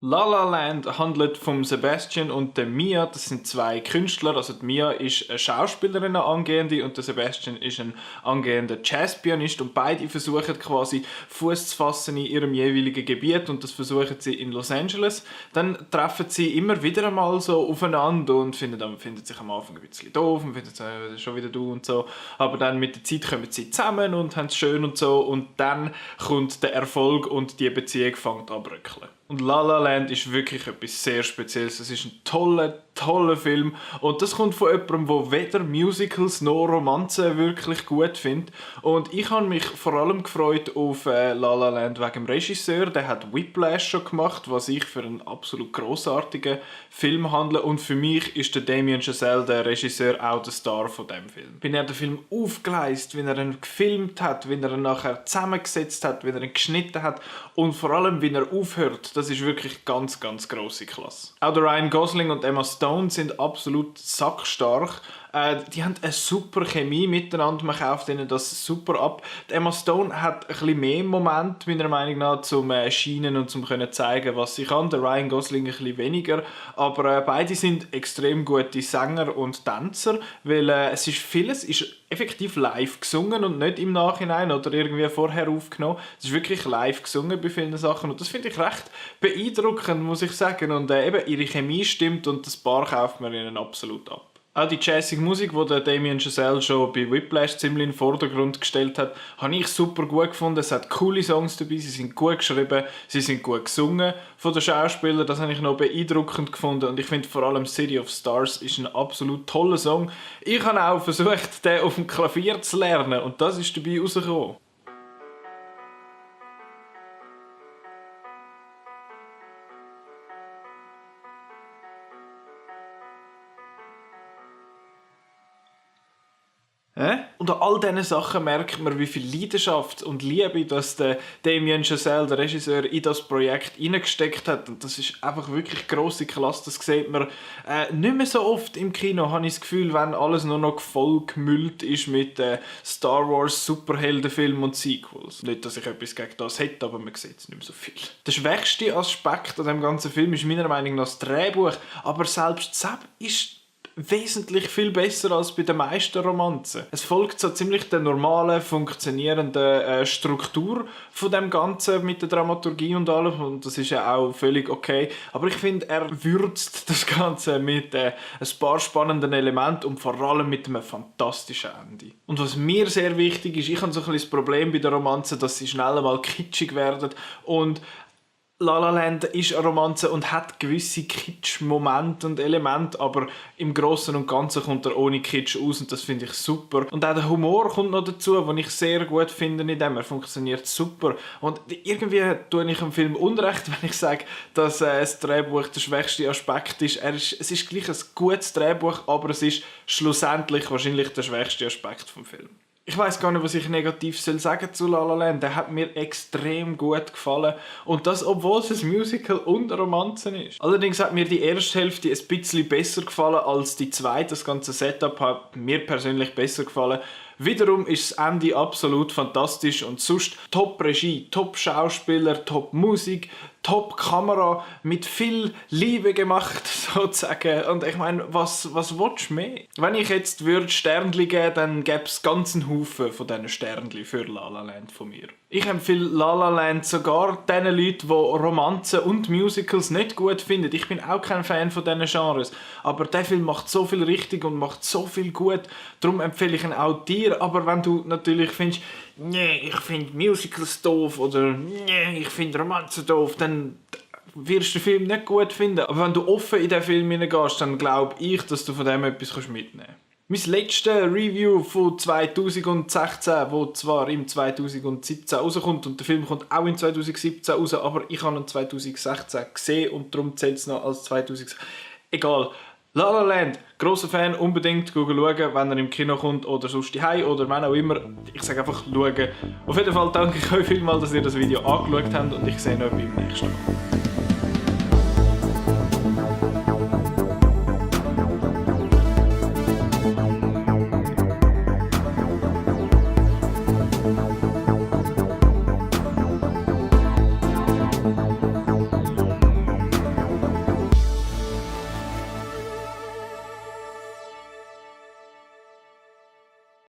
La La Land handelt von Sebastian und der Mia. Das sind zwei Künstler. Also die Mia ist eine Schauspielerin, eine angehende, und der Sebastian ist ein angehender Jazzpianist. Und beide versuchen quasi Fuß zu fassen in ihrem jeweiligen Gebiet, und das versuchen sie in Los Angeles. Dann treffen sie immer wieder einmal so aufeinander und finden sich am Anfang ein bisschen doof und finden schon wieder du und so. Aber dann mit der Zeit kommen sie zusammen und haben es schön und so. Und dann kommt der Erfolg und die Beziehung fängt an zu bröckeln. Und La La Land ist wirklich etwas sehr Spezielles. Es ist ein toller Film. Und das kommt von jemandem, der weder Musicals noch Romanzen wirklich gut findet. Und ich habe mich vor allem gefreut auf La La Land wegen dem Regisseur. Der hat Whiplash schon gemacht, was ich für einen absolut grossartigen Film handle. Und für mich ist der Damien Chazelle, der Regisseur, auch der Star von diesem Film. Wenn er den Film aufgeleistet, wie er ihn gefilmt hat, wie er ihn nachher zusammengesetzt hat, wie er ihn geschnitten hat und vor allem, wie er aufhört, das ist wirklich ganz grosse Klasse. Auch der Ryan Gosling und Emma Stone sind absolut sackstark. Die haben eine super Chemie miteinander, man kauft ihnen das super ab. Die Emma Stone hat ein bisschen mehr Moment, meiner Meinung nach, zum Scheinen und zum können zeigen, was sie kann. Der Ryan Gosling ein bisschen weniger, aber beide sind extrem gute Sänger und Tänzer, weil vieles ist effektiv live gesungen und nicht im Nachhinein oder irgendwie vorher aufgenommen. Es ist wirklich live gesungen bei vielen Sachen und das finde ich recht beeindruckend, muss ich sagen. Und eben ihre Chemie stimmt und das Paar kauft man ihnen absolut ab. Auch die jazzige Musik, die der Damien Chazelle schon bei Whiplash ziemlich in den Vordergrund gestellt hat, habe ich super gut gefunden. Es hat coole Songs dabei, sie sind gut geschrieben, sie sind gut gesungen von den Schauspielern. Das habe ich noch beeindruckend gefunden. Und ich finde vor allem City of Stars ist ein absolut toller Song. Ich habe auch versucht, den auf dem Klavier zu lernen und das ist dabei rausgekommen. Und an all diesen Sachen merkt man, wie viel Leidenschaft und Liebe das der Damien Chazelle, der Regisseur, in das Projekt hineingesteckt hat. Und das ist einfach wirklich grosse Klasse. Das sieht man nicht mehr so oft im Kino, habe ich das Gefühl, wenn alles nur noch vollgemüllt ist mit Star Wars, Superheldenfilmen und Sequels. Nicht, dass ich etwas gegen das hätte, aber man sieht es nicht mehr so viel. Der schwächste Aspekt an dem ganzen Film ist meiner Meinung nach das Drehbuch. Aber selbst das ist wesentlich viel besser als bei den meisten Romanzen. Es folgt so ziemlich der normalen, funktionierenden Struktur von dem Ganzen mit der Dramaturgie und allem, und das ist ja auch völlig okay. Aber ich finde, er würzt das Ganze mit ein paar spannenden Elementen und vor allem mit einem fantastischen Ende. Und was mir sehr wichtig ist, ich habe so ein bisschen das Problem bei den Romanzen, dass sie schnell einmal kitschig werden, und La La Land ist eine Romanze und hat gewisse Kitsch-Momente und Elemente, aber im Großen und Ganzen kommt er ohne Kitsch aus und das finde ich super. Und auch der Humor kommt noch dazu, den ich sehr gut finde in dem. Er funktioniert super. Und irgendwie tue ich dem Film Unrecht, wenn ich sage, dass das Drehbuch der schwächste Aspekt ist. Es ist gleich ein gutes Drehbuch, aber es ist schlussendlich wahrscheinlich der schwächste Aspekt vom Film. Ich weiss gar nicht, was ich negativ sagen zu La La Land. Der hat mir extrem gut gefallen. Und das, obwohl es ein Musical und eine Romanze ist. Allerdings hat mir die erste Hälfte ein bisschen besser gefallen als die zweite. Das ganze Setup hat mir persönlich besser gefallen. Wiederum ist das Ende absolut fantastisch und sonst Top-Regie, Top-Schauspieler, Top-Musik, Top-Kamera, mit viel Liebe gemacht, sozusagen. Und ich meine, was willst du mehr? Wenn ich jetzt Sternchen geben, dann gäbe es ganz einen Haufen von diesen Sternchen für La La Land von mir. Ich empfehle La La Land sogar den Leuten, die Romanzen und Musicals nicht gut finden. Ich bin auch kein Fan von diesen Genres. Aber der Film macht so viel richtig und macht so viel gut. Darum empfehle ich ihn auch dir. Aber wenn du natürlich findest, nee, ich finde Musicals doof oder nee, ich finde Romanzen doof, dann wirst du den Film nicht gut finden. Aber wenn du offen in diesen Film hineingehst, dann glaube ich, dass du von dem etwas mitnehmen kannst. Mein letztes Review von 2016, wo zwar im 2017 rauskommt und der Film kommt auch in 2017 raus, aber ich habe ihn 2016 gesehen und darum zählt es noch als 2016. Egal. La La Land, grosser Fan, unbedingt schauen, wenn er im Kino kommt oder sonst daheim oder wenn auch immer. Ich sage einfach schauen. Auf jeden Fall danke ich euch vielmals, dass ihr das Video angeschaut habt und ich sehe euch beim nächsten Mal.